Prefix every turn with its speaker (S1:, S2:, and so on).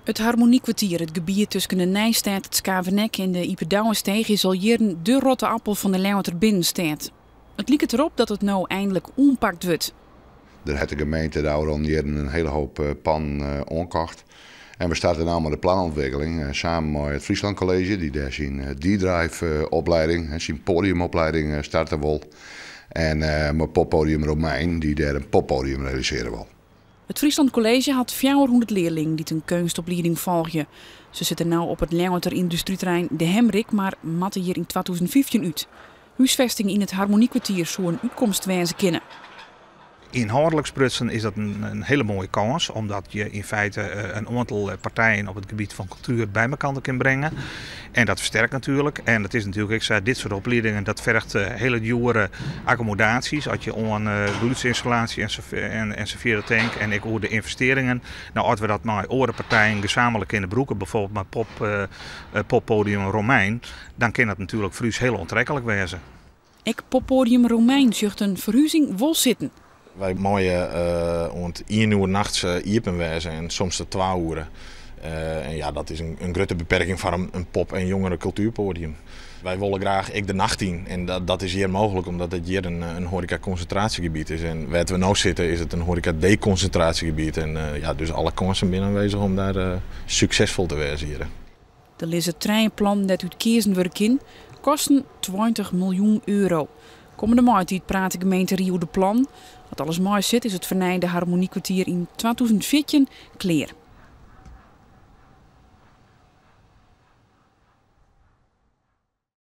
S1: It Harmoniekwartier, it gebiet tusken de Nijstêd, it Skavernek en de Ype Douwesteech, is al jierren de rotte appel fan de Ljouwerter binnenstêd. It liket derop dat it no einlik oanpakt wurdt.
S2: Der hat de gemeente de ôfrûne jierren in hiele hoop pannen oankocht. En we starte no mei de planûntwikkeling samen mei it Friesland College, dy't dêr syn D-Drive opleiding, syn podiumopleiding starte wol. En mei Poppodium Romein, dy't dêr in poppodium realisearje wol.
S1: It Friesland College hat 400 learlingen dy't in keunstoplieding folgje. Se sitte no op it Ljouwerter yndustryterrein De Hemrik, mar moatte hjir yn 2015 út. Húsfesting yn it Harmoniekwartier soe in útkomst wêze kinne.
S3: Ynhâldlik sprutsen is dat in hiele moaie kâns, omdat je yn feite in oantal partijen op it gebiet fan kultuer by mekoar kin bringe. En dat fersterkt natuerlik. En it is natuerlik ek sa, dit soart opliedingen, dat ferget hiele djoere akkommodaasjes. As je oan gelûdsynstallaasje en safier tinke en ek oer de ynvestearringen. No, as we dat mei oare partijen gesamentlik kinne brûke, byfoarbyld mei Poppodium Romein, dan kin dat natuerlik foar ús hiel oantreklik wêze.
S1: Ek Poppodium Romein sjocht in ferhuzing wol sitten.
S4: Wy meie oant 1 oere nachts iepen wêze en soms tot 2 oere. En ja, dat is in grutte beperking foar in pop- en jongere kultuerpoadium. Wy wolle graach ek de nacht yn en dat is hjir mooglik omdat it hjir in hoareka-konsintraasjegebiet is. En wêr't we no sitte is it in hoareka-dekonsintraasjegebiet. En ja, dus alle kânsen binne oanwêzich om dêr suksesfol te wêzen hjir.
S1: Der lizze trije plannen dêr't út keazen wurde kin. Kosten 20 miljoen euro. Kommende maitiid praat de gemeenterie oer de plannen. As alles meisit, is it fernijde Harmoniekwartier yn 2014 klear.